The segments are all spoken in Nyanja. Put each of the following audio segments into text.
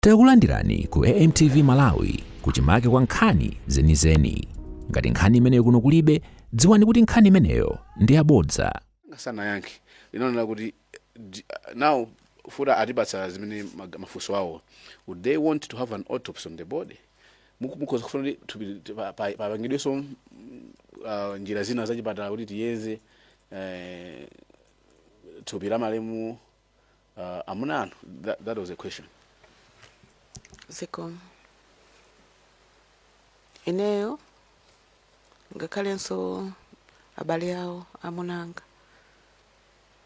Takulandirani ku AMTV Malawi kuchimake kwa nkhani zenizeni. Ngati nkhani imeneyo kuno kulibe, dziwani kuti nkhani imeneyo ndi yabodza. Sanayankhe linaonera kuti now futa atipatsa zimene mafunso awo, would they want to have an autopsy on the body? Mukhoza kufuna kuti thupi papangidwenso njira zina zachipatala kuti tiyeze thupi la malemu amuna anu? That was a question. Zikomo. Ineyo ngakhalenso abale awo amunanga,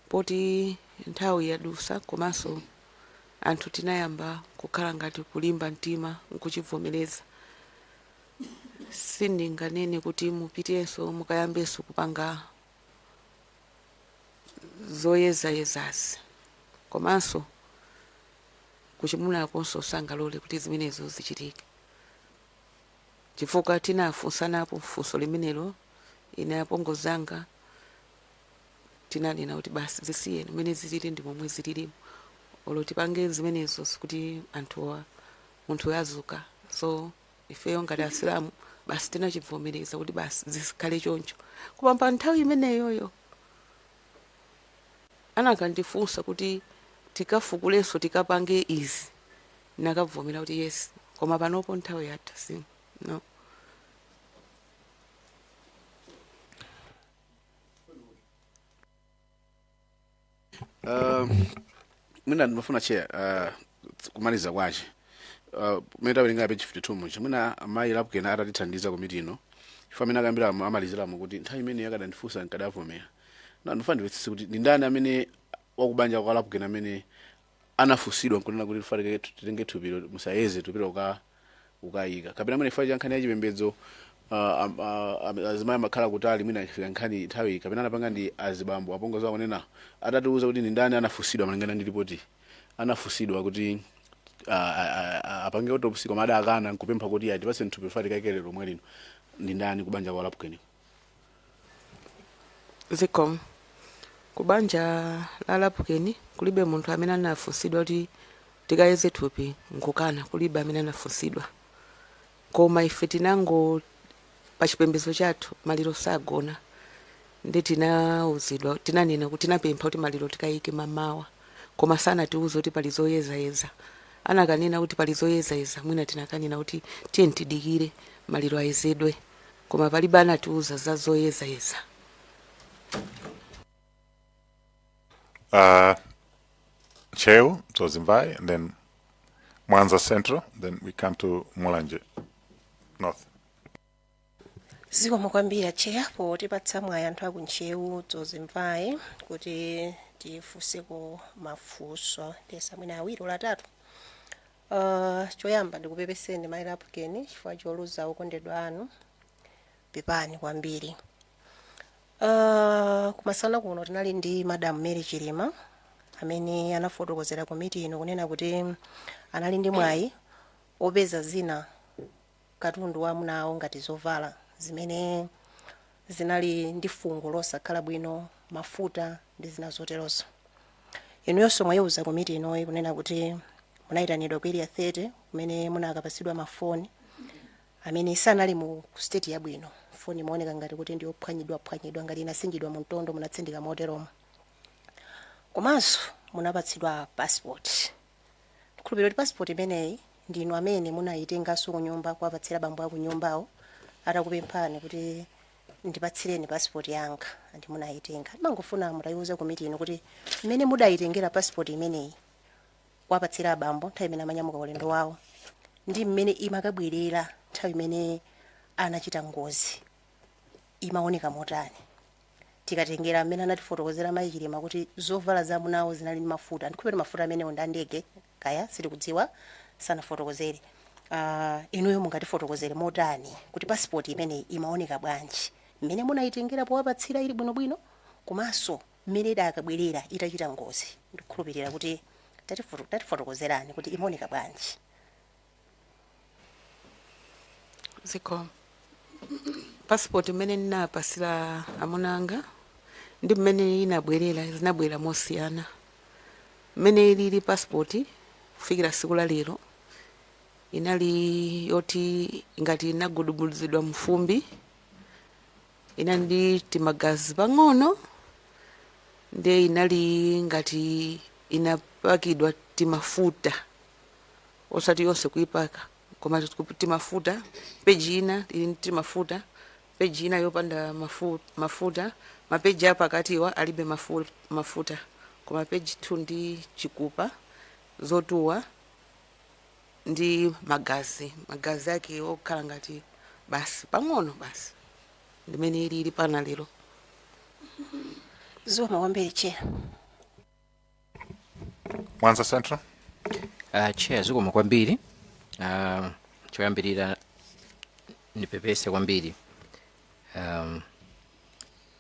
poti nthawi yadusa komanso anthu tinayamba kukhala ngati kulimba mtima nkuchivomereza, sindinganene kuti mupitenso mukayambenso kupanga zoyezayezazi, komanso kuchimunakonso sangalole kuti zimenezo zichitike, chifukwa tinafunsanapo funso limenelo. Ine, apongozi anga, tinanena kuti basi, zisiyeni mmene zilili ndi momwe zililimo. Olo tipange zimenezo, sikuti anthuwa munthu azuka. So ifeyo ngati Asilamu basi tinachivomereza kuti basi zikhale choncho. Koma pa nthawi imeneyoyo anakandifunsa kuti tikafukulenso, tikapange izi, nakavomera kuti yes. Koma panopo nthawi yatha, si no. Mwina ndimafuna, Chair, kumaliza kwache, mmene tawerenga page 52 muja, mwina amayi Lapukeni atatithandiza komiti ino, chifukwa amene akambira amaliziramo kuti nthawi imene akadandifunsa nkadavomera. Na ndifuna ndimvetsetse kuti ndi ndani amene wakubanja kwa Lapukeni amene anafunsidwa nkunena kuti tifanike titenge thupilo, musayeze thupilo ukayika, kapena mwina chifukwa cha nkhani ya chipembedzo, azimayi amakhala kutali, mwina ikafika nkhani nthawi, kapena anapanga ndi azibambo, apongozi akunena, atatiuza kuti ndi ndani anafunsidwa malingana ndi ripoti, anafunsidwa kuti apange autopsy koma adakana nkupempha kuti atipatse thupi ife tikaike lomwe lino, ndi ndani kubanja kwa Lapukeni? Zikomo. Kubanja la Lapukeni kulibe munthu amene anafunsidwa kuti tikayeze thupi nkukana. Kulibe amene anafunsidwa, koma ife tinango pa chipembedzo chathu maliro sagona, ndi tinauzidwa, tinanena kuti tinapempha kuti maliro tikayike mamawa, koma sanatiuze kuti pali zoyezayeza. Anakanena kuti pali zoyezayeza, mwina tinakanena kuti tiye tidikire maliro ayezedwe, koma palibe anatiuza za zoyezayeza. Ntcheu, Dzonzi Mvai, and then Mwanza Central, then we come to Mulanje North. Zikomo kwambiri, Chair, potipatsa mwayi anthu aku Ntcheu, Dzonzi Mvai kuti tifunseko mafunso tesa mwina awiri olo atatu. Choyamba ndikupepeseni, mayi Lapukeni, chifukwa choluza okondedwa anu. Pepani kwambiri. Kumasana kuno tinali ndi Madam Mary Chilima amene anafotokozera komiti ino kunena kuti anali ndi mwayi opeza zina katundu wa amuna awo ngati zovala zimene zinali ndi fungo losakhala bwino, mafuta ndi zina zoterozo. Inuyonso mwayiuza komiti inoyi kunena kuti munayitanidwa ku Area 30 kumene munakapatsidwa mafoni amene sanali mu state yabwino. Foni imaoneka ngati kuti ndi yophwanyidwa phwanyidwa, ngati inasinjidwa mu mtondo, munatsindika moteromo. Komanso munapatsidwa passport. Ndikhulupirira kuti passport imeneyi ndinu amene munayitenganso kunyumba kuwapatsira bambo akunyumbawo atakupemphani kuti ndipatsireni passport yanga, ndi munayitenga. Ndimangofuna mutayiuza komiti ino kuti mmene mudayitengera passport imeneyi kuwapatsira abambo nthawi imene amanyamuka ulendo wawo ndi mmene imakabwerera nthawi imene anachita ngozi imaoneka motani, tikatengera mmene anatifotokozera mayi Chilima kuti zovala za amunawo zinali ndi mafuta. Ndikhulupirira mafuta amenewo ndi andege, kaya sitikudziwa, sanafotokozere. Inuyo mungatifotokozere motani kuti passport imeneyi imaoneka bwanji mmene munayitengera powapatsira ili bwinobwino komanso mmene idakabwerera itachita ngozi? Ndikukhulupirira kuti tatifotokozerani kuti imaoneka bwanji. Zikomo. Passport mmene ndinapasira amuna anga ndi mmene inabwerera zinabwera mosiyana. Mmene ilili passport kufikira siku la lero Inali yoti ngati inagudubuzidwa mfumbi, inali ndi timagazi pang'ono, ndiye inali ngati inapakidwa timafuta, osati yonse kuipaka, koma timafuta. Peji ina ili ndi timafuta, peji ina yopanda mafuta. Mapeji apakatiwa alibe mafuta, koma peji 2 ndi chikupa, zotuwa ndi magazi, magazi ake okhala ngati basi pang'ono basi, ndimene ilili pana lero. Zikomo kwambiri, Chair. Mwanza Central. Chair, zikomo kwambiri. Choyambirira ndipepese kwambiri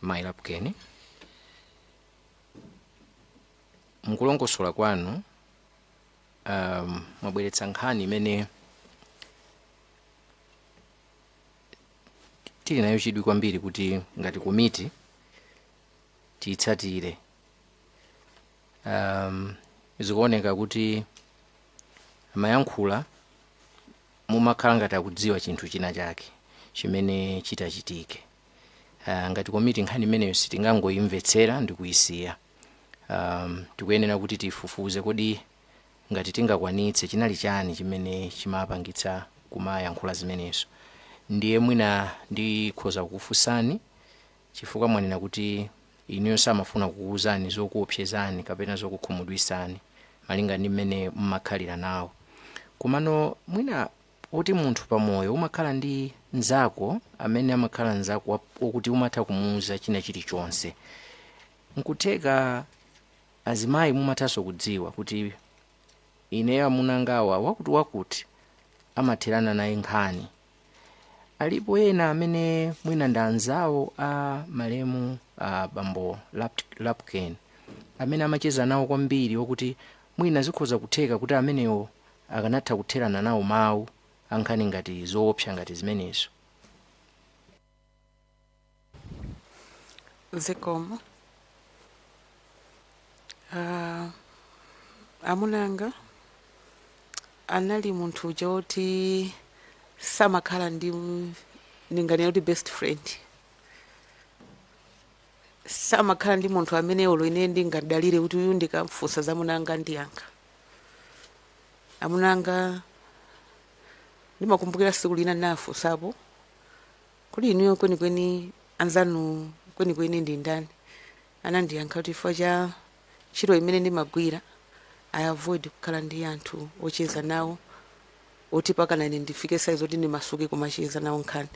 mayi Lapukeni, mukulongosola kwanu mwabweretsa nkhani imene tili nayo chidwi kwambiri kuti ngati komiti tiyitsatire. Zikuoneka kuti amayankhula mumakhala ngati akudziwa chinthu china chake chimene chitachitike. Ngati komiti, nkhani imeneyo sitingangoyimvetsera ndi kuyisiya. Tikuyenera kuti tifufuze, kodi ngati tingakwanitse, chinali chani chimene chimapangitsa kumayankhula zimenezo? Ndiye mwina ndikhoza kukufunsani, chifukwa mwanena kuti inuyo samafuna kukuwuzani zokuopsezani kapena zokukhumudwisani malinga ndi mmene mmakhalira nawo, komano mwina kuti munthu pamoyo umakhala ndi mnzako amene amakhala mnzako wokuti umatha kumuuza china chilichonse. Nkutheka azimayi mumathanso kudziwa kuti ineyo amuna angawa wakuti wakuti amatherana naye nkhani. Alipo ena amene mwina ndi anzawo a malemu a bambo Lapken amene amacheza nawo kwambiri, wokuti mwina zikhoza kutheka kuti amenewo akanatha kutherana nawo mawu ankhani ngati zoopsa ngati zimenezo? Zikomo. Amunanga anali munthu uja woti samakhala ndi, ndinganene kuti, best friend. Samakhala ndi munthu amene olo ine ndingadalire kuti uyu ndikamfunsa za amunanga ndiyankha. Amunanga, ndimakumbukira siku lina ndinafunsapo kuti, "Inuyo kwenikweni anzanu kwenikweni ndi ndani?" Anandiyankha kuti, "Chifukwa cha ntchito imene ndimagwira, I avoid kukhala ndi anthu ocheza nawo oti pakana ine ndifike size oti ndimasuke kumacheza nawo nkhani.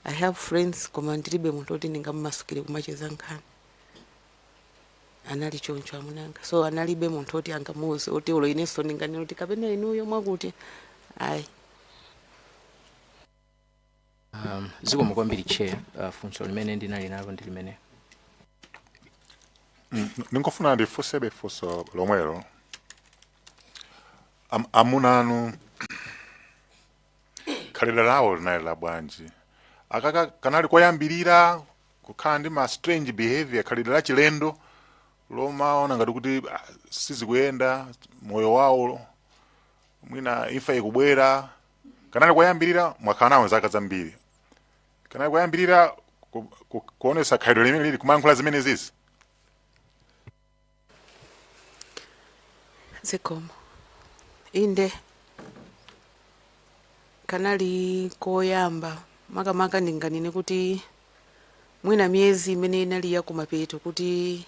I have friends, koma ndilibe munthu oti ndingamumasukire kumacheza nkhani." Anali choncho amunanga, so analibe munthu oti angamuuze oti olo inenso ndinganene kuti kapena inuyo mwakuti ayi. Zikomo kwambiri, Chair. Funso limene ndinali nalo ndi limene. Ndingofuna ndifunsebe funso lomwelo. Amuna anu khalidwe lawo linali la bwanji? Akaka kanali koyambirira kukhala ndi ma strange behavior, khalidwe la chilendo lomaona ngati kuti sizikuyenda moyo wawo, mwina imfa ikubwera? Kanali koyambirira? Mwakhala nawo zaka zambiri, kanali koyambirira kuonesa khalidwe limene lili kumayankhula zimene zizi? Zikomo. Inde, kanali koyamba, makamaka ndinganene kuti mwina miyezi imene inali yakumapeto kuti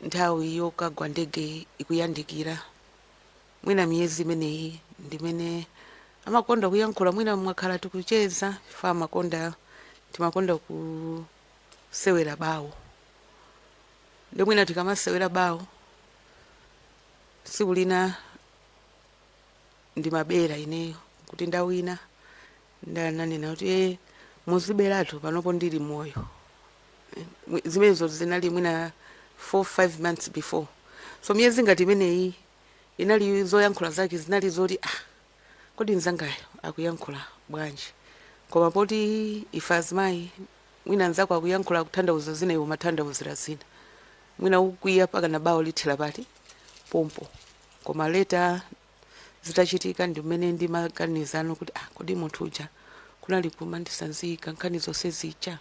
nthawi yokagwa ndege ikuyandikira, mwina miyezi imeneyi ndimene amakonda kuyankhula. Mwina mwakhala tikucheza, chifukwa amakonda, timakonda kusewera bawo, ndi mwina tikamasewera bawo, tsiku lina ndimabera ineyo kuti ndawina, ndananena kuti, "Muziberatu panopo ndili moyo." Zimenezo zinali mwina 4 5 months before, so miyezi ngati imeneyi inali zoyankhula zake zinali zoti, "Ah, kodi mzangayo akuyankhula bwanji?" Koma poti ife azimayi, mwina anzako akuyankhula akutanthauza zina, iwe umatanthauzira zina, mwina ukwiya pakana bawo lithera pati pompo. Koma later Zitachitika ndi mmene ndimaganizano kuti, ah, kodi munthu uja kunali kumandisanzika nkhani zonse zija?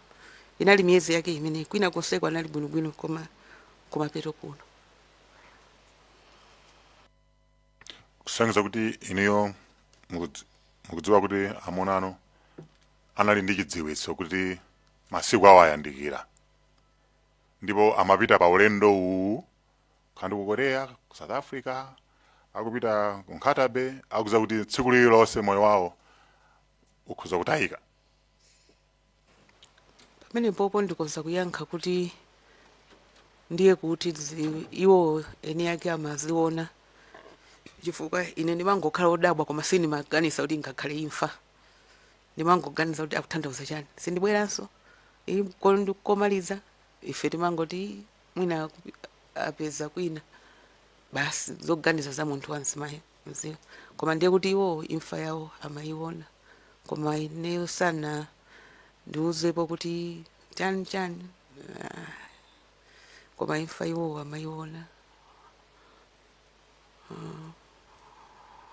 Inali miyezi yake imene kwina konseko anali bwinobwino, koma kumapeto kuno. Kusonyeza kuti inuyo mukudziwa kuti amuna anu anali ndi chidziwitso kuti masiku awo ayandikira, ndipo amapita pa ulendo uwu kandi ku Korea, ku South Africa, akupita ku Nkhata Bay, akudziwa kuti tsiku lililonse moyo wawo ukhoza kutayika? Pamene popo ndikonza kuyankha kuti ndiye kuti iwo eni ake amaziona, chifukwa ine ndimangokhala wodabwa, koma sindimaganiza kuti ngakhale imfa. Ndimangoganiza kuti akutanthauza chani, sindibweranso, ndikomaliza. Ife timangoti mwina apeza kwina basi, zoganiza za munthu wanzimayi mziwa. Koma ndiye kuti iwo imfa yawo amayiona, koma ineyo sana ndiuzepo kuti chani chani, ah, koma imfa iwo amayiona.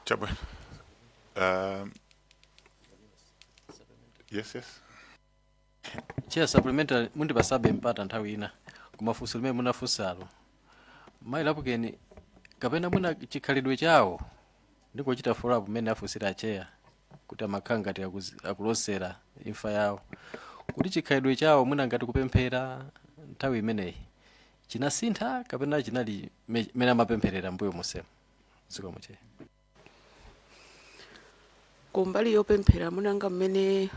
Chabwino. Yes. Chair, supplementary mundipasabe mpata nthawi ina, koma funso limene munafunsalo, mayi Lapukeni, kapena mwina chikhalidwe chawo, ndingochita follow up mmene afunsira acheya kuti amakhala ngati akulosera imfa yawo, kuti chikhalidwe chawo mwina ngati kupemphera nthawi imeneyi chinasintha kapena chinali mene amapempherera mbuyo monsemo? Zikomo, Chair. Kumbali yopemphera, munanga mmene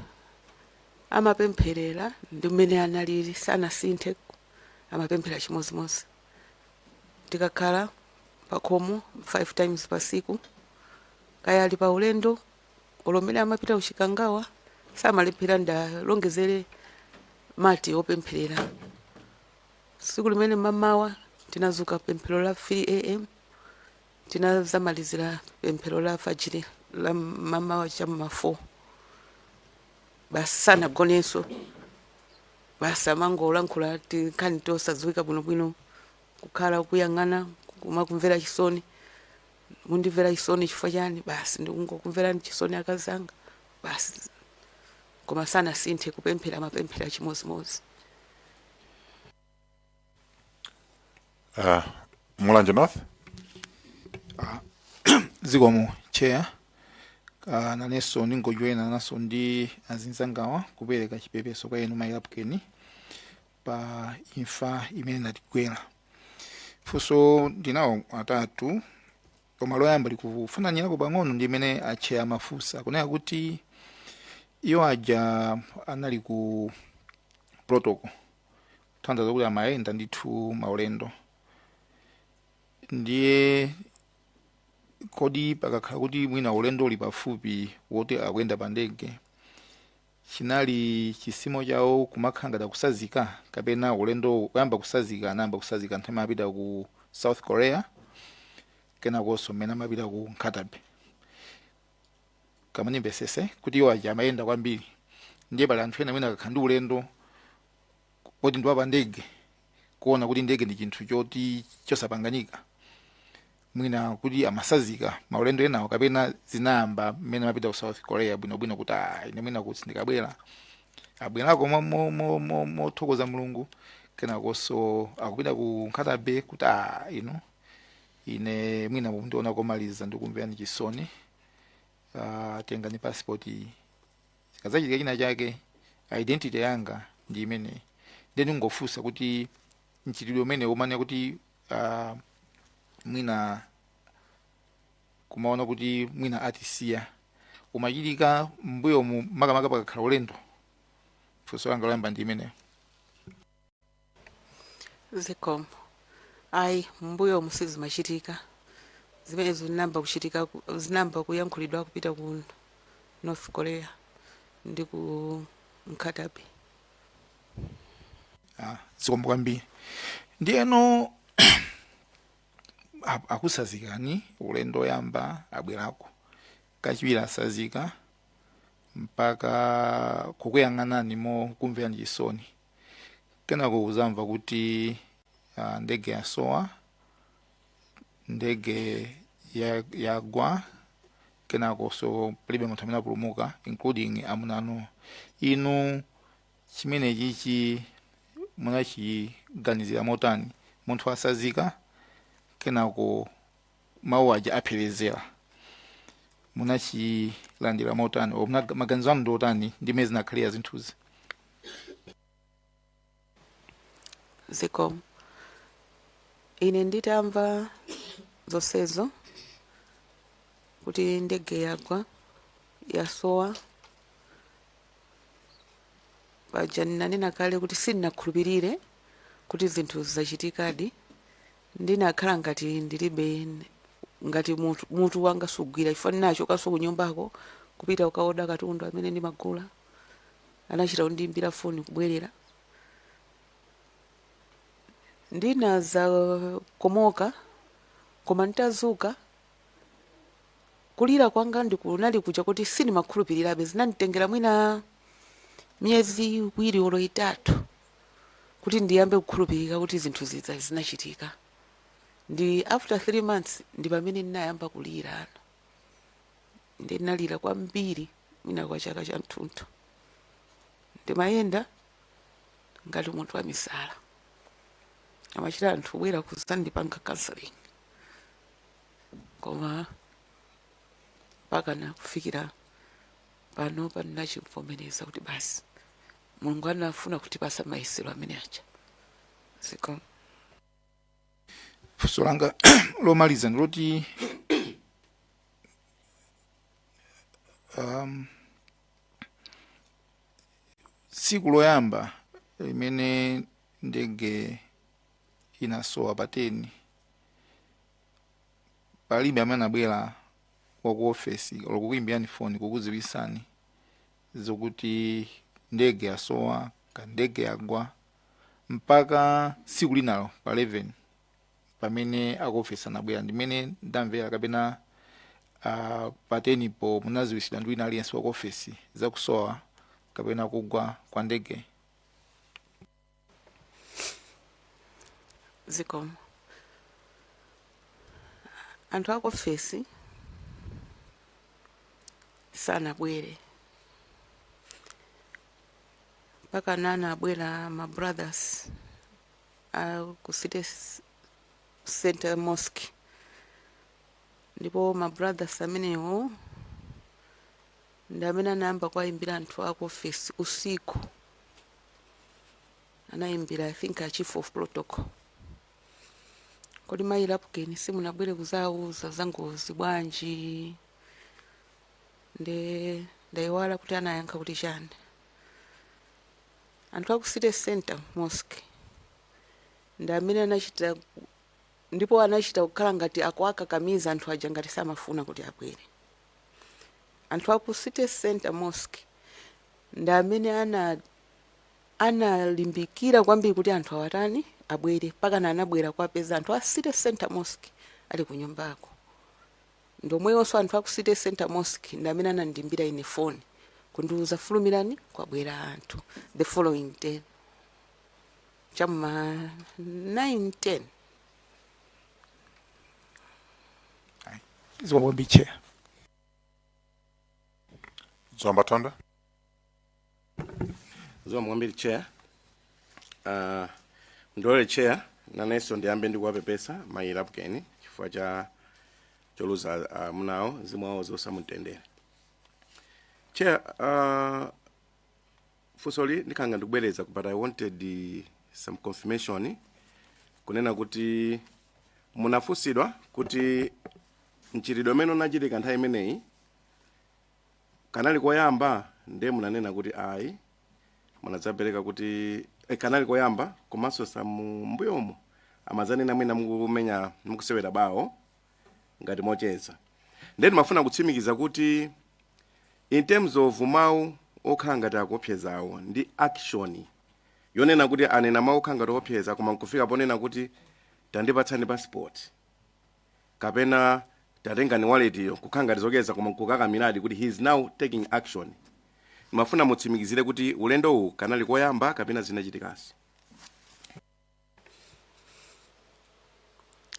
amapempherera ndi mmene analili, sanasinthe, amapemphera chimodzimodzi. Tikakhala pakhomo five times pasiku, kaya ali pa ulendo, olo mmene amapita kuChikangawa samalephera ndalongezere mati opempherera. Tsiku limene mamawa tinazuka pemphero la 3 a.m., tinazamalizira pemphero la fajiri la mamawa cham'ma 4. Basi, sanagonenso, basi amangolankhula tinkhani tosadziwika bwinobwino, kukhala kuyang'ana kuma kumvera chisoni. "Mundimvera chisoni chifukwa chani?" "Basi, ndikungokumverani chisoni akazi anga," basi. Koma sanasinthe kupemphera, amapemphera chimodzimodzi. Mulanje North. Zikomo, Chair. Nanenso ndingojoyina naso ndi azinzangawa kupereka chipepeso kwa inu mayi Lapukeni pa imfa imene inatigwera. Funso ndinawo atatu, koma loyamba likufananirako pang'ono ndi imene acheya amafunsa, kunena kuti iwo aja anali ku protocol, kutanthauza kuti amayenda ndithu maulendo. Ndiye kodi pakakhala kuti mwina ulendo uli pafupi woti akuyenda pa ndege, chinali chisimo chawo kumakhala ngati akusazika, kapena ulendo kuyamba kusazika anayamba kusazika nthawi amapita ku South Korea, kenakonso mmene amapita ku Nkhata Bay? Kamanimvesese kuti iwo aja amayenda kwambiri, ndiye pali anthu ena amene akakhala ndi ulendo kuti ndiwapa ndege, kuona kuti ndege ndi chinthu choti chosapanganika, mwina kuti amasazika maulendo enawo, kapena zinayamba mmene amapita ku South Korea bwinobwino kuti, "Ah, ine mwina kuti ndikabwera abwerako mothokoza Mulungu," kenakonso akupita ku Nkhata Bay kuti, "Ah, inu ine mwina mundiona komaliza, ndikumverani chisoni, tengani passport iyi, zikazachitika china chake identity yanga ndi imeneyi." Ndiye ndingofunsa kuti mchitidwe umene umane kuti mwina kumaona kuti mwina atisiya umachitika mbuyo mu makamaka pakakhala ulendo? Funso langa loyamba ndi imeneyo. Zikomo. Ayi, mbuyo musizimachitika zimene zinamba kuchitika, zinamba kuyankhulidwa kupita ku North Korea ndi ku Nkhata Bay. Ah, zikomo kwambiri. Ndiyeno akusazikani ulendo oyamba, abwerako kachiwiri, asazika mpaka kukuyang'anani mo kumverani chisoni, kenako kuzamva kuti ndege yasowa, ndege yagwa. Kenako so palibe munthu amene apulumuka, including amuna anu. Inu chimenechichi munachiganizira motani? Munthu asazika, kenako mawu aja apherezera, munachilandira motani? O maganizo anu ndi otani ndi mmene zinakhalira zinthuzi? Zikomo. Ine nditamva zonsezo kuti ndege yagwa, yasowa paja, ndinanena kale kuti sindinakhulupirire kuti zinthu zachitikadi. Ndinakhala ngati ndilibe, ngati mutu wanga sugwira, chifukwa ndinachokanso kunyumbako kupita kukaoda katundu amene ndimagula. Anachita kundiyimbira foni kubwerera. Ndinazakomoka, koma nditazuka kulira kwanga ndikunali kuja kuti sindimakhulupirirabe. Zinanditengera mwina miyezi 2 olo 3 kuti ndiyambe kukhulupirika kuti zinthu zidza zinachitika. Ndi after 3 months ndi pamene ndinayamba kulira ano. Ndinalira kwambiri mwina kwa chaka cha mthunthu. Ndimayenda ngati munthu wamisala, amachita anthu kubwera kuzandipanga counseling, koma mpaka kufikira pano pandinachivomereza kuti basi, Mulungu anafuna kutipasa mayesero amene aja. Zikomo. Funso langa lomaliza ndiloti tsiku loyamba limene ndege inasowa pa 10, palibe amene anabwera wa ku ofesi olo kukuimbirani foni kukudziwisani zokuti ndege yasowa ka ndege yagwa, mpaka tsiku linalo pa 11 pamene aku ofesi anabwera, ndimene ndamvera, kapena pa 10 po munaziwisidwa ndi wina aliyense wa ku ofesi zakusowa kapena kugwa kwa ndege? Zikomo. Anthu aku ofesi sanabwere mpaka nana abwera ma brothers a ku City Center Mosque. Ndipo ma brothers amenewo ndi amene anayamba kuwayimbira anthu aku ofesi usiku. Anayimbira, I think, a chief of protocol, "Kodi mayi Lapukeni simunabwere kuzawuza za ngozi bwanji?" Nde ndayiwala kuti anayankha kuti chani. Anthu aku City Center Mosque ndi amene anachita, ndipo anachita kukhala ngati akuakakamiza anthu aja, ngati samafuna kuti abwere. Anthu aku City Center Mosque ndi amene analimbikira kwambiri kuti anthu awatani, abwere, mpakana anabwera kuwapeza anthu a City Center Mosque ali ku nyumbako. Ndomweyonso anthu aku City Center Mosque ndi amene anandimbira ine foni kundiuza, "Fulumirani, kwabwera anthu," the following day chamma 9 10. Zikomo kwambiri, Chair. Zomba Thondwe. Zikomo kwambiri, Chair. Ndilole, Chair, nanenso ndiyambe ndikuwapepesa mayi Lapukeni chifukwa cha choluza amuna awo. Mzimu wawo uuse mumtendere. Chair, funsoli ndikhanga ndikubwereza, but I wanted some confirmation kunena kuti munafunsidwa kuti mchitidwe umene unachitika nthawi imeneyi kanali koyamba, ndiye munanena kuti ayi. Munadzapereka kuti kanali koyamba, komanso samu mbuyomo amadzanena mwina mukumenya, mukusewera bawo ngati mocheza. Ndiye ndimafuna kutsimikiza kuti in terms of mawu okhala ngati akuopsezawo ndi action yonena kuti anena mawu okhala ngati opseza, koma nkufika ponena kuti tandipatsani passport kapena tatengani wallet iyo, kukhala ngati zokeza koma nkukakamiradi kuti he is now taking action, mafuna mutsimikizire kuti ulendo uwu kanali koyamba kapena zinachitikanso?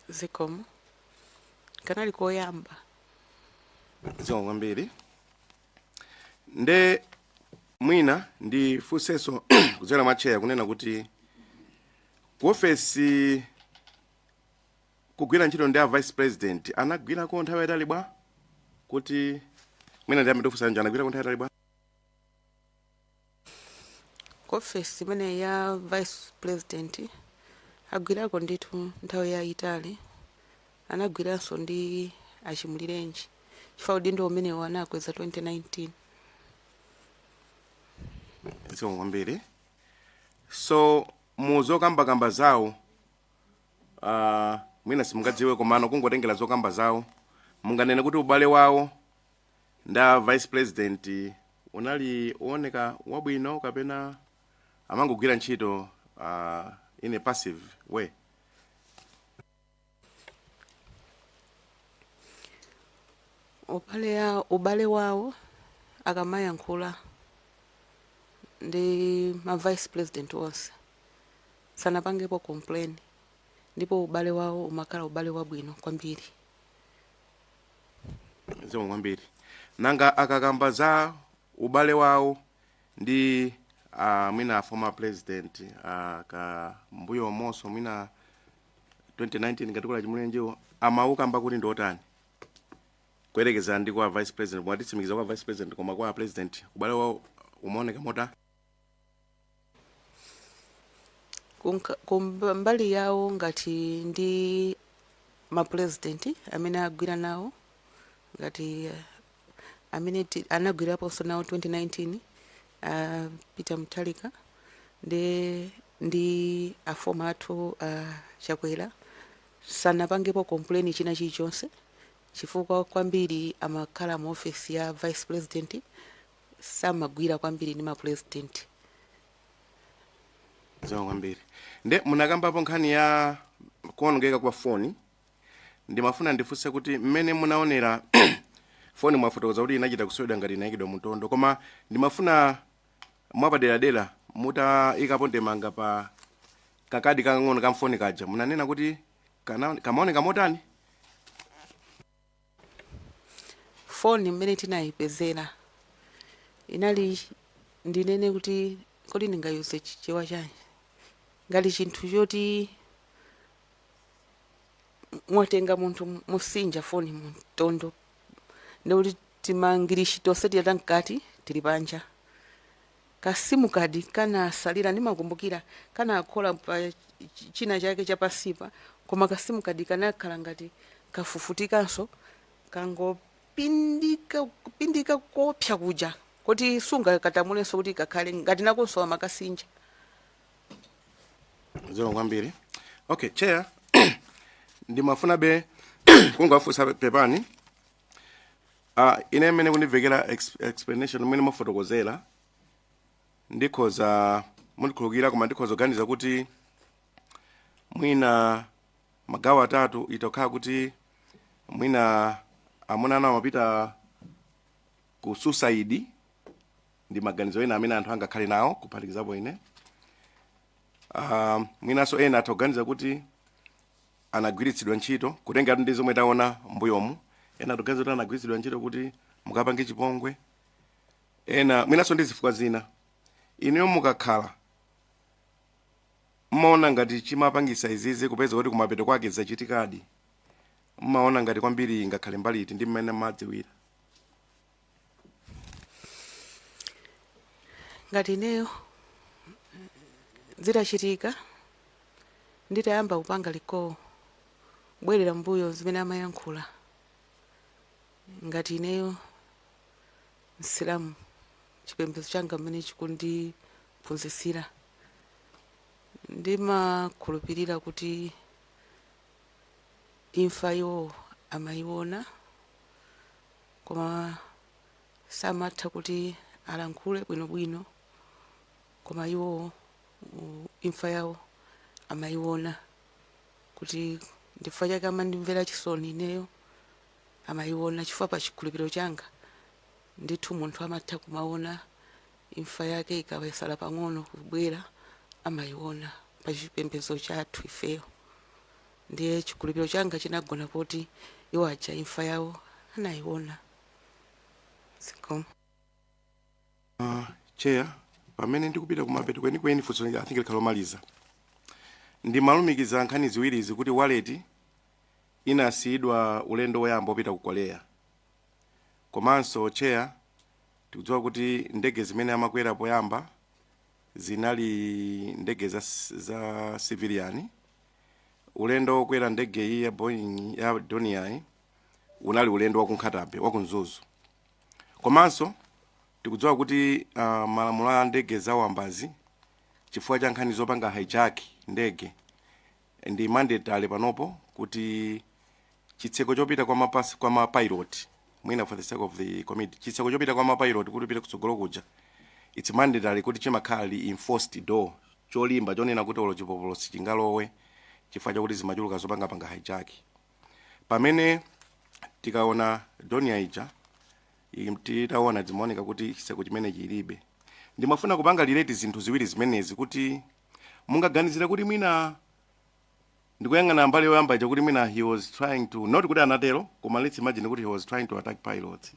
Zikomo. Kanali koyamba. Zikomo kwambiri. Nde mwina ndifunsenso kudzera mwa chair kunena kuti ku ofesi kugwira ntchito ndi a vice president, anagwirako nthawi yayitali bwa? Kuti mwina ndiyambe ndikufunsa nje, anagwirako nthawi yayitali bwa? Ku ofesi imene ya vice president agwirako ndithu nthawi yayitali. Anagwiranso ndi achimulirenji, chifukwa udindo umenewo anakweza 2019. Zikomo kwambiri. So mu zokambakamba zawo, mwina simungadziwe, komano kungotengera zokamba zawo, munganene kuti ubale wawo nda vice president unali uoneka wabwino kapena amangogwira ntchito in a passive way? Ubale wawo, akamayankhula ndi ma vice president onse, sanapangepo complain, ndipo ubale wawo umakhala ubale wabwino kwambiri. Zikomo kwambiri. Nanga akakamba za ubale wawo ndi mwina former president, ka mbuyo monso, mwina 2019, ngati kula chimulenjewo, amawukamba kuti ndi otani kuyerekeza ndi kwa vice president? Mwatitsimikiza kwa vice president, koma kwa president ubale wawo umaoneka mota? Kumbali yawo ngati ndi ma president amene agwira nawo, ngati amene anagwiraponso nawo 2019, Peter Mutharika ndi a former athu Chakwera, sanapangepo complain china chilichonse, chifukwa kwambiri amakhala mu office ya vice president, samagwira kwambiri ndi ma president. Zikomo kwambiri. Nde munakambapo nkhani ya kuonongeka kwa foni. Ndimafuna ndifunse kuti mmene munaonera foni, mwafotokoza kuti inachita kuswedwa ngati inayikidwa mtondo, koma ndimafuna mwapaderadera mutayikapo ndemanga pa kakadi kakang'ono ka mfoni kaja. Munanena kuti kamaoneka motani? Foni mmene tinayipezera inali, ndinene kuti, kodi ndingayuze Chichewa chanji, ngati chinthu choti mwatenga munthu musinja foni mtondo, ndikuti timangirishi tonse tiyata mkati tili panja. Ka SIM card kanasalira, ndimakumbukira kanakhola pa china chake chapasipa, koma ka SIM card kanakhala ngati kafufutikanso, kangopindika kupindika kopsa kuja kuti sungakatamulenso kuti kakhale ngati nakonso amakasinja. Zikomo kwambiri. Okay, chair, ndimafuna be kungowafunsa, pepani, ine mmene kundimvekera explanation mmene mwafotokozera, ndikhoza mundikhululukira, koma ndikhoza kuganiza kuti mwina magawo atatu itokhala kuti mwina amuna anu amapita ku suicide, ndi maganizo ena amene anthu angakhale nawo, kuphatikizapo ine. Mwinanso ena atha kuganiza kuti anagwiritsidwa ntchito, kutenga ndi zomwe taona mbuyomu. Ena atha kuganiza kuti anagwiritsidwa ntchito kuti mukapange chipongwe, ena mwinanso ndi zifukwa zina. Inuyo mukakhala mmaona ngati chimapangisa izizi kupeza kuti kumapeto kwake zachitikadi, mmaona ngati kwambiri ngakhale mbali iti ndi mmene mmadziwira? Ngati ineyo, zitachitika nditayamba kupanga recall, bwerera mbuyo zimene amayankhula, ngati ineyo Msilamu, chipembedzo changa mmene chikundiphunzitsira, ndimakhulupirira kuti imfa iwo amayiona, koma samatha kuti alankhule bwinobwino, koma iwo imfa yawo amayiona, kuti ndifukwa chake amandimvera chisoni ineyo. Amayiona chifukwa pa chikhulupiriro changa ndithu munthu amatha kumaona imfa yake ikawesala pang'ono kubwera, amayiona pa chipembedzo chathu ifeyo. Ndiye chikhulupiriro changa chinagona poti iwo aja imfa yawo anayiona. Zikomo. Chair, pamene ndikupita kumapeto kwenikweni, funso I think likhala lomaliza. Ndimalumikiza nkhani ziwirizi kuti wallet inasiyidwa ulendo woyamba wopita ku Korea. Komanso, Chair, tikudziwa kuti ndege zimene amakwera poyamba zinali ndege za civilian. Ulendo wokwera ndege iyi ya Boeing ya Dornier unali ulendo wa ku Nkhata Bay, wa ku Mzuzu. Komanso tikudziwa kuti malamulo a ndege zawambazi, chifukwa cha nkhani zopanga hijack ndege, ndi mandatory panopo kuti chitseko chopita kwa mapilot, mwina for the sake of the committee, chitseko chopita kwa mapilot kuti upite kutsogolo kuja, it's mandatory kuti chimakhala reinforced door cholimba, chonena kuti olo chipopolo sichingalowe, chifukwa chakuti zimachuluka zopangapanga hijack. Pamene tikaona Dornier ija, titaona zimaoneka kuti chitseko chimene chilibe. Ndimafuna kupanga relate zinthu ziwiri zimenezi kuti mungaganizire kuti mwina ndikuyang'ana mbali yoyamba ija, kuti mwina he was trying to, not kuti anatero, koma let's imagine kuti he was trying to attack pilots,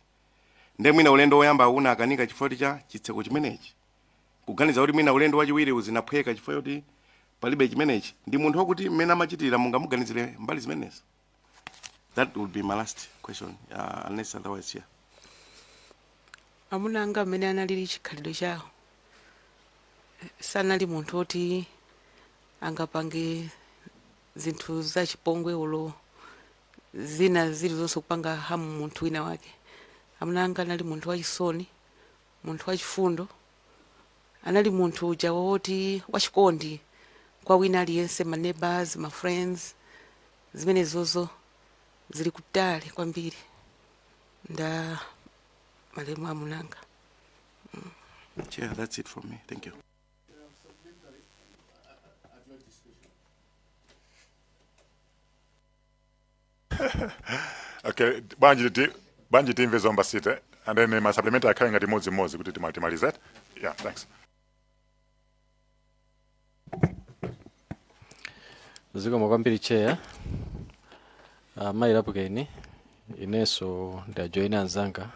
nde mwina ulendo woyamba una akanika chifukwa cha chitseko chimenechi, kuganiza kuti mwina ulendo wachiwiri uzinaphweka chifukwa choti palibe chimenechi. Ndi munthu wakuti mmene amachitira mungamuganizire mbali zimenezi? That would be my last question, unless otherwise here. Amuna anga amene analili chikhalidwe chawo, sanali munthu oti angapange zinthu zachipongwe ulo zina zilizonse kupanga harm munthu wina wake. Amuna anga anali munthu wachisoni, munthu wachifundo, anali munthu uja woti wachikondi kwa wina aliyense, ma neighbors, ma friends. Zimenezozo zili kutali kwambiri nda malemu amunanga. Chair, that's it from me. Thank you. Okay, bwanji timve Zomba City and then ma supplementary akhale ngati modzimodzi kuti timalize. Yeah, thanks. Zikomo kwambiri, Chair. Mayi Lapukeni, inenso ndajoyina anzanga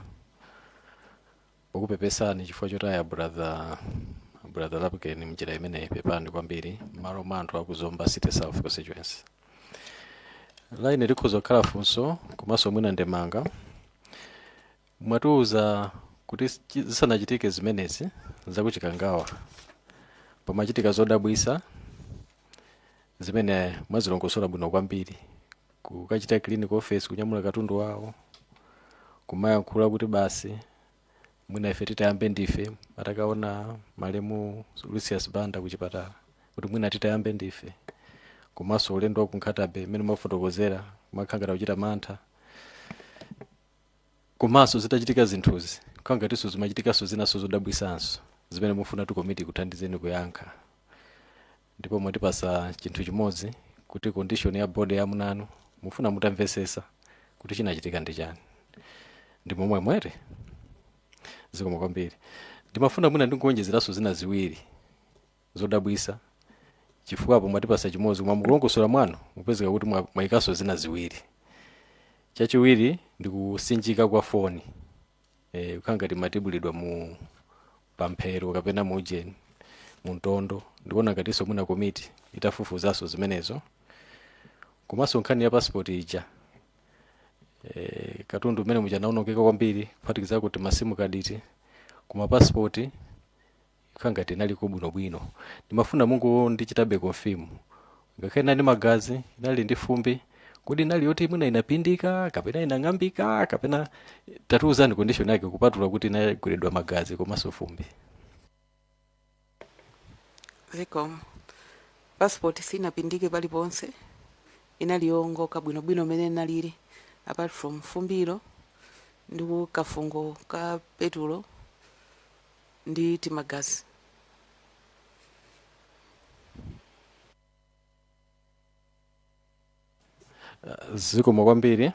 pokupepesani chifukwa chotaya brother Lapukeni mnjira imeneyi. Pepani kwambiri m'malo mwa anthu aku Zomba City South constituency. Line likhoza kukhala funso komanso mwina ndemanga. Mwatiuza kuti zisanachitike zimenezi zakuchikangawa, pamachitika zodabwisa zimene mwazilongosola bwino kwambiri: kukachita clean office, kunyamula katundu wawo, kumayankhula kuti basi mwina ife titayambe ndife, atakaona malemu Lucius Banda kuchipatala, kuti mwina titayambe ndife, komanso ulendo wa ku Nkhata Bay mmene mwafotokozera, kumakhala kuchita mantha. Komanso zitachitika zinthuzi, khangatinso zimachitikanso zinanso zodabwisanso zimene mufuna tu komiti kuthandizeni kuyankha. Ndipo mwatipasa chinthu chimodzi, kuti condition ya body ya munanu mufuna mutamvesesa kuti chinachitika ndi chani. Ndi momwe mwere. Zikomo kwambiri. Ndimafuna mwina ndinkuonjezeranso zina ziwiri zodabwisa, chifukwa apo mwatipasa chimodzi, koma mukulongosola mwanu mupezeka kuti mwayikanso zina ziwiri. Chachiwiri ndi kusinjika kwa foni, kukhala ngati matibulidwa mu pamphero kapena mu ujeni, mu mtondo. Ndikuona ngatinso mwina komiti itafufuzanso zimenezo. Komanso nkhani ya passport ija, katundu umene muja naonongeka kwambiri, kuphatikiza kuti ma SIM card, koma passport ikhala ngati inaliko bwinobwino. Ndimafuna mungu ndichitabe confirm, ngakhale inali magazi, inali ndi fumbi, kodi inali yoti mwina inapindika kapena inang'ambika, kapena tatiuzani condition yake, kupatula kuti inagwiridwa magazi komanso fumbi? Zikomo. Passport sinapindike paliponse, inali yowongoka bwinobwino mmene inalili, apart from fumbilo ndi kafungo ka petulo ndi timagazi. Zikomo kwambiri.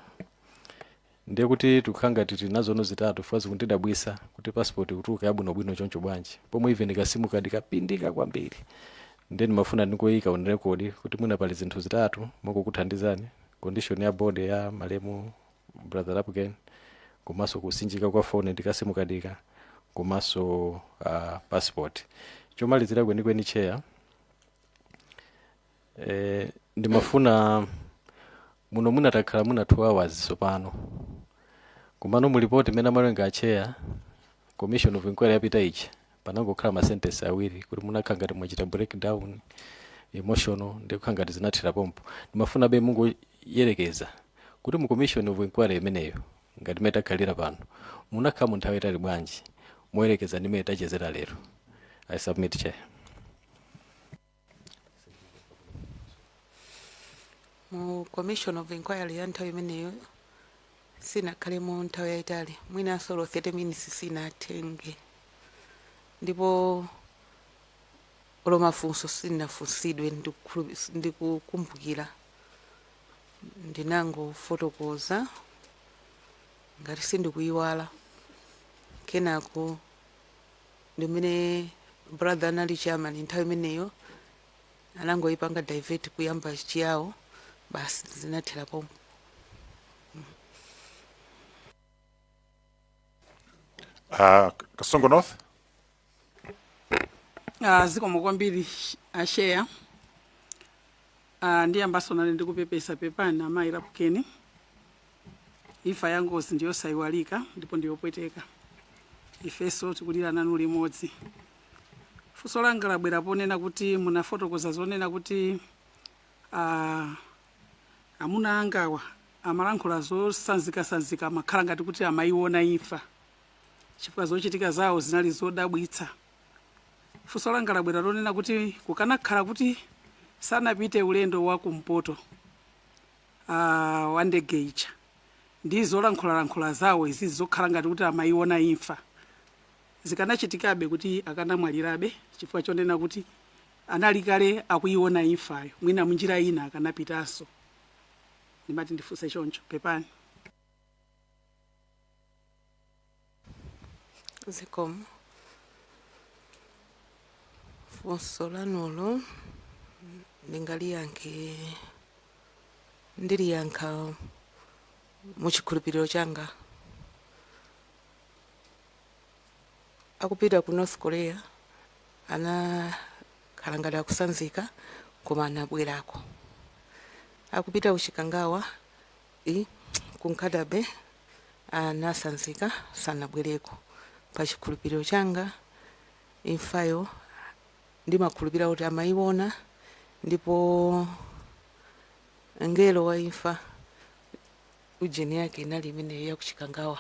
Ndiye kuti tikukhala ngati tinazono zitatu, chifukwa zikundidabwisa kuti passport kutuluka yabwinobwino choncho bwanji, pomwe even ka SIM card kapindika kwambiri. Ndiye ndimafuna ndingoyika on record kuti mwina pali zinthu zitatu mokukuthandizani: condition ya body ya malemu brother Lapken, Komanso kusinjika kwa foni ndi ka SIM card ka, komanso passport. Chomalizira kwenikweni, Chair, ndimafuna muno munatakhala muna 2 hours sopano, komano mu report imene amawerenga Chair, commission of inquiry yapita ichi, panangokhala ma sentence awiri kuti munakhala ngati mwachita breakdown, emotional, ndikukhala ngati zinathera pompo. Ndimafuna be mungoyerekeza kuti mu commission of inquiry imeneyo, ngati imene takhalira pano, munakhala mu nthawi itali bwanji moyerekeza ndi imene tachezera lero? I submit, Chair. Mu commission of inquiry ya nthawi imeneyo sinakhalemo nthawi yayitali, mwinanso lo 30 minutes sinatenge, ndipo olo mafunso sinafunsidwe. Ndikukumbukira ndinangofotokoza ngati sindikuyiwala. Kenako ndimene brother anali chairman nthawi imeneyo anangoyipanga divert kuyamba chiyawo, basi, zinathera pompo. Kasongo North. Zikomo kwambiri, a Chair. Ndiyambaso nane ndikupepesa, pepani amayi Lapukeni. Imfa ya ngozi ndiyosayiwalika ndipo ndiyopweteka. Ifenso tikulira nanu limodzi. Funso langa labwera ponena kuti munafotokoza zonena kuti amuna angawa amalankhula zosanzikasanzika, amakhala ngati kuti amayiona imfa chifukwa zochitika zawo zinali zodabwitsa. Funso langa labwera lonena kuti kukanakhala kuti sanapite ulendo wa kumpoto wa ndege ija ndi zolankhulalankhula zawo izi zokhala ngati kuti amayiona imfa, zikanachitikabe kuti akanamwalirabe chifukwa chonena kuti anali kale akuiona imfayo, mwina munjira ina akanapitanso? Ndimati ndifunse choncho, pepani. Zikomo. Funso lanulo ndingaliyankhe, ndiliyankha muchikhulupiriro changa. Akupita ku North Korea anakhala ngati akusanzika, koma anabwerako. Akupita ku Chikangawa i ku Nkhata Bay anasanzika, sanabwereko. Pa chikhulupiriro changa, imfayo ndimakhulupirira kuti amayiona, ndipo ngelo wa imfa ujeni yake inali imeneyo yakuchikangawa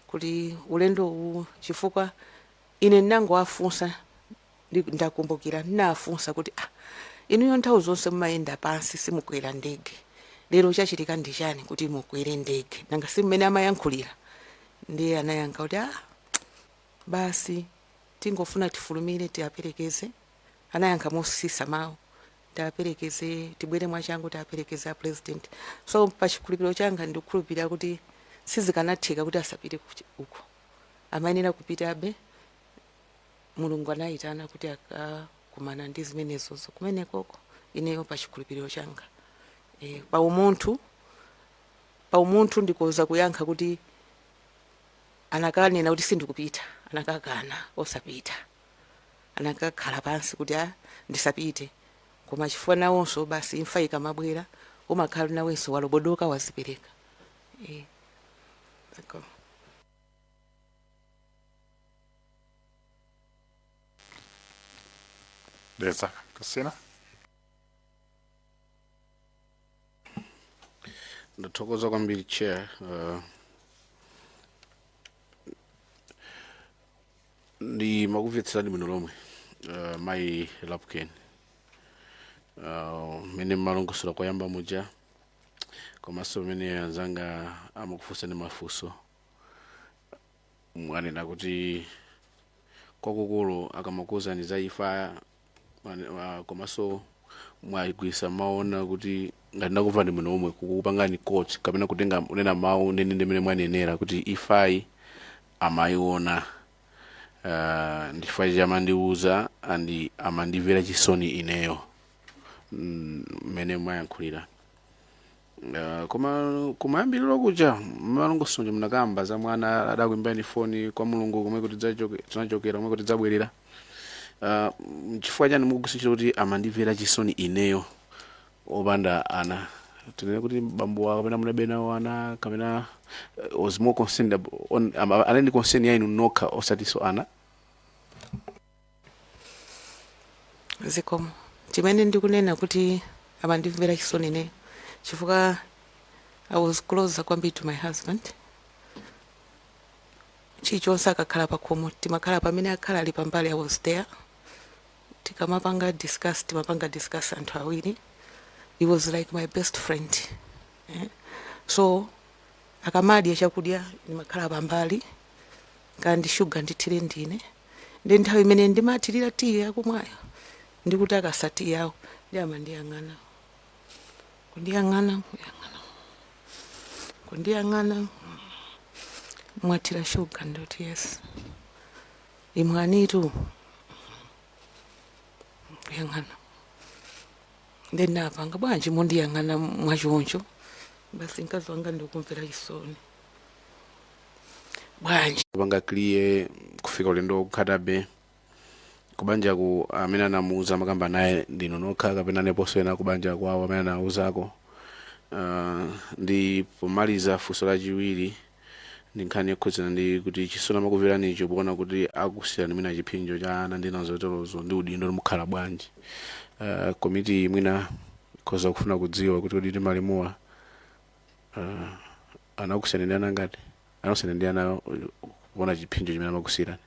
kuti ulendo uwu, chifukwa ine ndinangowafunsa, ndakumbukira ndinawafunsa kuti, "Ah, inuyo nthawi zonse mumayenda pansi, simukwera ndege. Lero chachitika ndi chani kuti mukwere ndege?" Nanga si mmene amayankhulira? Ndiye anayankha kuti, "Ah, basi, tingofuna tifulumire tiaperekeze." Anayankha mosisa mawu, "Tiaperekeze, tibwere mwachangu, tiaperekeze a president." So pa chikhulupiriro changa ndikukhulupirira kuti sizikanatheka kuti asapite uku, amayenera kupitabe. Mulungu anayitana kuti akakumana ndi zimenezozo kumenekoko. Ineyo pa chikhulupiriro changa, pa umunthu ndikoza kuyankha kuti anakanena kuti sindikupita, anakakana osapita, anakakhala pansi kuti a ndisapite, koma chifukwa nawonso basi imfa ikamabwera umakhala nawenso walobodoka, wazipereka. Ziko. Dedza Kasina. Ndathokoza kwambiri, Chair. Ndi makumvetserani bwino lomwe, mayi Lapken, mmene mmalongosola koyamba muja, komanso mmene anzanga amakufunsani mafunso, mwanena kuti kwakukulu akamakuwuzani za imfa, komanso mwagwisa maona kuti ngati ndakumvani bwino omwe kukupangani quote kapena kutenga unena mawu ndene ndimene mwanenera kuti imfayi amayiona, ndifukwa chamandiuza andi amandimvera chisoni ineyo, mmene mwayankhulira. Koma kumayambiriro kuja malongosonjo munakamba za mwana adakuimbani foni kwa Mulungu komwe kuti tinachokera, komwe kuti tidzabwerera. Chifukwa chani mukugwiritsa ntchito kuti amandimvera chisoni ineyo opanda ana? Tinene kuti bambo wa kapena munabe nawo ana, kapena was more concerned anali ndi concern ya inu nokha osatinso ana? Zikomo. Chimene ndikunena kuti amandimvera chisoni ine, chifukwa I was closer kwambiri to my husband. Chilichonse akakhala pakhomo timakhala, pamene akhala ali pambali I was there. Tikamapanga discuss, timapanga discuss anthu awiri. He was like my best friend, eh? So akamadya chakudya ndimakhala pambali, kandi shuga ndithire ndine. Ndi nthawi imene ndimathirira tiyi akumwayo, ndikuti akasa tiyi yawo ndi amandiyang'ana, kundiyang'ana, kuyang'ana, kundiyang'ana, "Mwathira shuga?" Ndoti, "Yes." "Imwanitu." Kuyang'ana. Ndinapanga bwanji mundiyang'ana mwachoncho? "Basi mkazi wanga ndikumvera chisoni bwanji." Kupanga clear kufika ulendo kukhatabe kubanja ku amene anamuuza makamba naye ndinu nokha, kapena neponso ena kubanja kwawo amene anauzako? Ndi pomaliza, funso lachiwiri ndi nkhani yokhudzana ndi kuti chisoni amakumveranicho poona kuti akusiyani mwina chipsinjo cha ana ndi nazo zoterozo ndi udindo mukhala bwanji. Komiti mwina ikhoza kufuna kudziwa kuti kodi malemuwa anakusiyani ndi ana ngati, anakusiyani ndi ana kuona chipsinjo chimene amakusiyirani?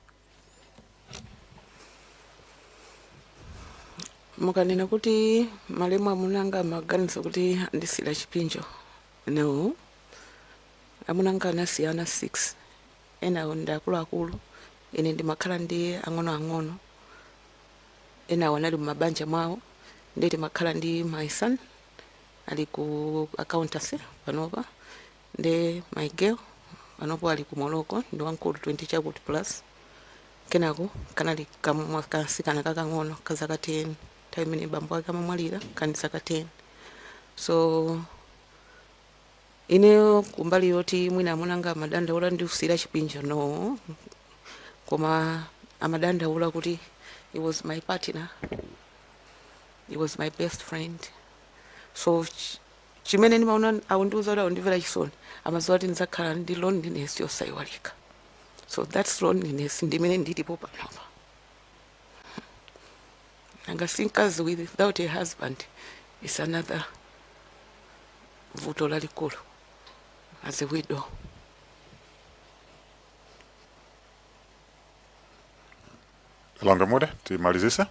Mukanena kuti malemu amunanga amaganiza kuti andisiyira chipsinjo, no. Amunanga anasiya ana 6, enawo ndi akuluakulu, ine ndimakhala ndi ang'onoang'ono. Enawo anali mumabanja mwawo. Ndi timakhala ndi my son ali ku accountancy panopa, ndi my girl panopo ali ku Morocco, ndi wamkulu 20 chakuti plus. Kenako kanali kamwa kasikana kakang'ono ka zaka 10 nthawi imene bambo ake amamwalira, kandi zaka 10. So ineyo kumbali yoti mwina amunanga amadandaula ndi kusiyira chipsinjo, no. Koma amadandaula kuti he was my partner, he was my best friend. So chimene ndimaona akundiuza kuti akundimvera chisoni, amadziwa kuti ndidzakhala ndi loneliness yosayiwalika. So that's loneliness ndimene ndilipo panopa. Anga si mkazi without a husband is another vuto lalikulu as a widow. Longa mude timalizise.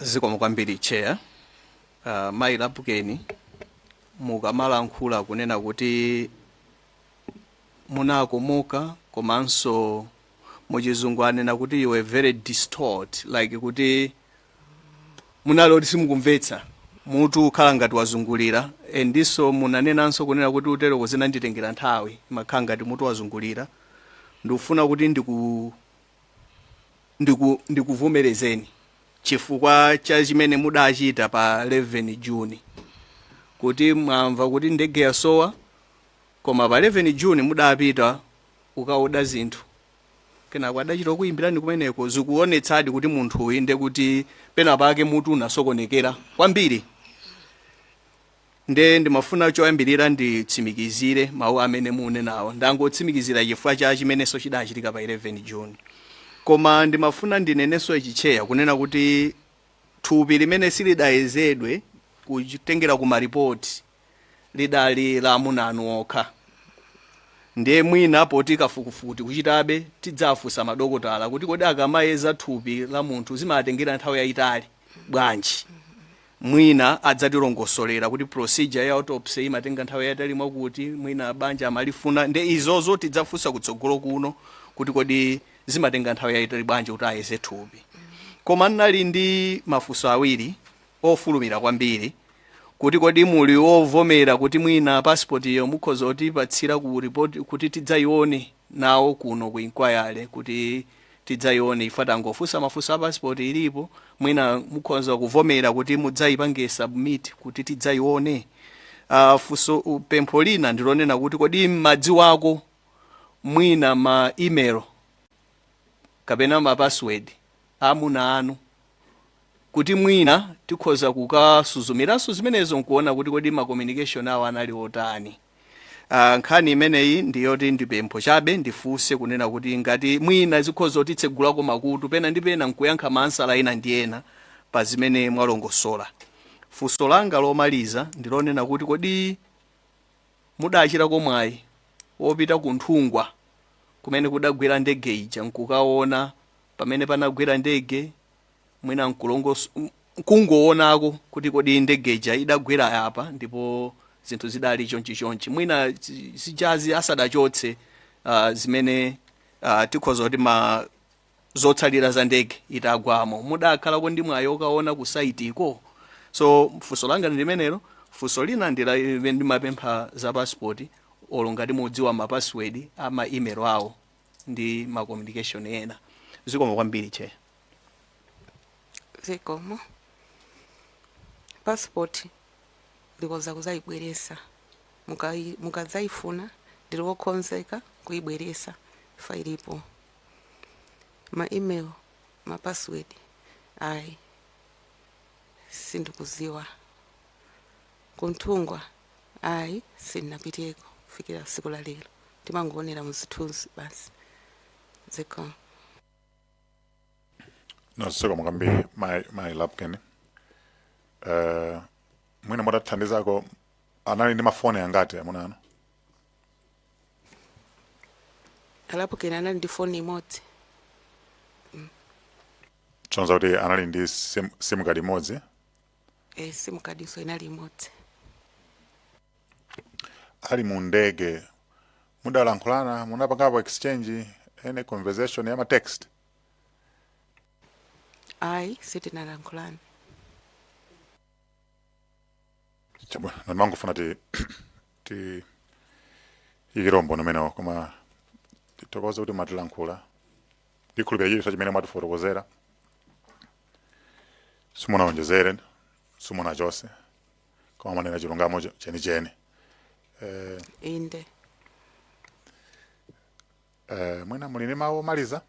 Zikomo kwambiri, Chair. Mayi Lapukeni, mukamalankhula kunena kuti munakomoka, komanso muchizungu anena kuti you were very distraught, like kuti munali oti simukumvetsa, mutu ukhala ngati wazungulira. Ndiso munanenanso kunena kuti utero kuzinanditengera nthawi, makhala ngati mutu wazungulira. Ndikufuna kuti ndikuvomerezeni chifukwa cha chimene mudachita pa 11 June, kuti mwamva kuti ndege yasowa, koma pa 11 June mudapita ukaoda zinthu, kenako adachita kuyimbirani kumeneko. Zikuonetsadi kuti munthu uyu nde kuti pena pake mutu unasokonekera kwambiri. Nde ndimafuna choyambirira nditsimikizire mawu amene munenawo. Ndangotsimikizira chifukwa cha chimenenso chidachitika pa 11 June. Koma ndimafuna ndinenenso ichi, Chair, kunena kuti thupi limene silidayezedwe kutengera ku maripoti lidali la amuna anu okha. Ndiye mwina poti kafukufuku tikuchitabe, tidzafunsa madokotala kuti kodi akamayeza thupi la munthu zimatengera nthawi yayitali bwanji. Mwina adzatilongosolera kuti procedure ya autopsy imatenga nthawi yayitali mwakuti mwina banja amalifuna. Nde izozo tidzafunsa kutsogolo kuno kuti kodi zimatenga nthawi yayitali bwanji kuti ayeze thupi. Koma ndinali ndi mafunso awiri ofulumira kwambiri, kuti kodi muli ovomera kuti mwina passport iyo mukhoza kutipatsira ku report kuti tidzayione nawo kuno ku inquiry, kuti tidzayione? Ife tangofunsa mafunso a passport ilipo, mwina mukhoza kuvomera kuti mudzayipange submit kuti tidzayione. Funso, pempho lina ndilonena kuti kodi mmadziwako mwina ma email kapena ma password amuna anu, kuti mwina tikhoza kukasuzumiranso zimenezo nkuona kuti kodi ma communication awo anali otani? Nkhani imeneyi ndiyoti ndipempho chabe, ndifunse kunena kuti ngati mwina zikhoza kutitsegulako makutu pena ndi pena nkuyankha ma answer ena ndi ena pa zimene mwalongosola. Funso langa lomaliza ndilonena kuti kodi mudachitako mwayi wopita ku Nthungwa kumene kudagwera ndege ija, nkukaona pamene panagwera ndege, mwina nkungoonako kuti kodi ndege ija idagwera apa ndipo zinthu zidali chonchi chonchi, mwina zijazi asadachotse zimene tikhoza kuti ma zotsalira za ndege itagwamo, mudakhalako ndi mwayi okaona ku site iko? So funso langa ndi limenelo. Funso lina ndimapempha za passport, olo ngati mudziwa ma password ama email awo ndi ma communication ena. Zikomo kwambiri, Chair. Zikomo. Passport ndikoza kuzayibweresa. Mukadzayifuna ndili wokonzeka kuyibweresa fa ilipo. Ma email, ma password, ayi, sindikuziwa. Kunthungwa, ayi, sindinapiteko kufikira siku la lero, timangoonera muzithunzi basi. Zikomo. No, zikomo kwambiri, mai Lapken. Mwina mutathandizako, anali ndi mafoni angati amuna anu? Alapukeni anali ndi foni imodzi. Kusonyeza kuti anali ndi sim card imodzi? E, sim card so inali imodzi. Ali mu ndege mudalankhulana, munapangapo exchange any conversation ya ma text? Ayi, sitinalankhulana. Chabwino, ndimangofuna ti ikire umboni umenewo, koma tithokoze kuti mwatilankhula. Ndikhulupirira chilichonse chimene mwatifotokozera simunaonjezere, simunachose, koma manena chilungamo chenicheni. Inde. Mwina muli ndi mawu omaliza?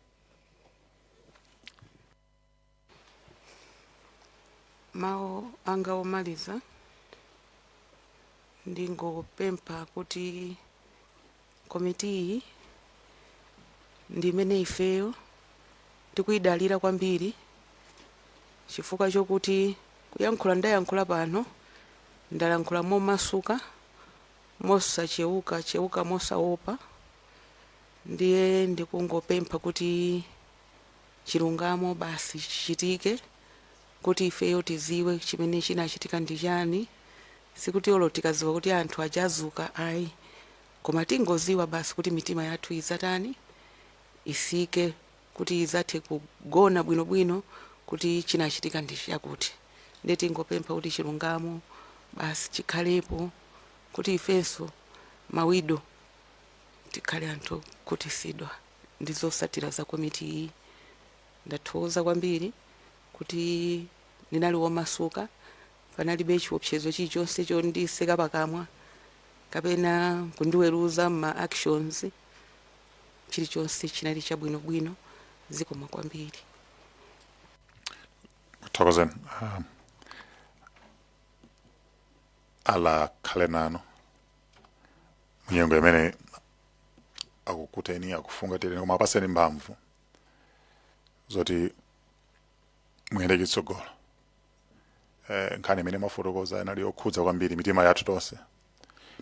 Mawu anga omaliza, ndingopempha kuti komiti iyi ndi imene ifeyo tikuyidalira kwambiri, chifukwa chokuti kuyankhula ndayankhula pano, ndalankhula momasuka, mosacheuka cheuka, mosaopa. Ndiye ndikungopempha kuti chilungamo basi chichitike, kuti ifeyo tiziwe chimene chinachitika ndi chani. Sikuti olo tikaziwa kuti anthu achazuka, ayi, koma tingoziwa basi kuti mitima yathu izatani, isike, kuti izathe kugona bwinobwino kuti chinachitika ndi chakuti. Ndiye tingopempha kuti chilungamo basi chikhalepo, kuti ifenso ma widow tikhale anthu okhutitsidwa ndi zotsatira za komiti iyi. Ndathokoza kwambiri kuti ndinali womasuka, panalibe chiopsezo chilichonse chondiseka pakamwa kapena kundiweruza ma actions. Chilichonse chinali chabwinobwino. Zikomo kwambiri. Thokozeni. Allah akhale nanu munyengo imene akukuteni, akufungatireni, koma apaseni mphamvu zoti muyende chitsogolo. Nkhani imene mafotokoza inali yokhudza kwambiri mitima yathu tonse.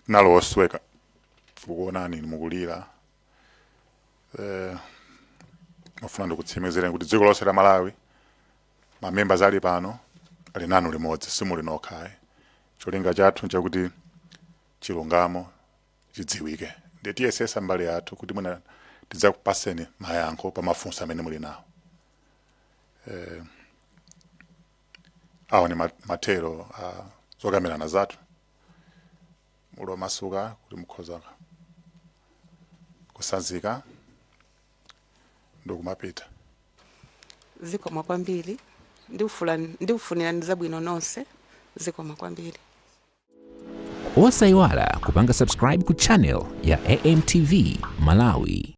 Tinali osweka kukuonani mukulira. Mafuna ndikutsimikizireni kuti dziko lonse la Malawi, ma members ali pano ali nanu limodzi, simuli nokha ayi. Cholinga chathu nchakuti chilungamo chidziwike, ndiye tiyesesa mbali yathu kuti mwina tidzakupaseni mayankho pa mafunso amene muli nawo. Awo ni mathero a zokambirana zathu. Muli omasuka kuti mukhoza kusanzika ndikumapita. Zikomo kwambiri. Ndikufunirani zabwino nonse. Zikomo kwambiri. Osayiwala kupanga subscribe ku channel ya AMTV Malawi.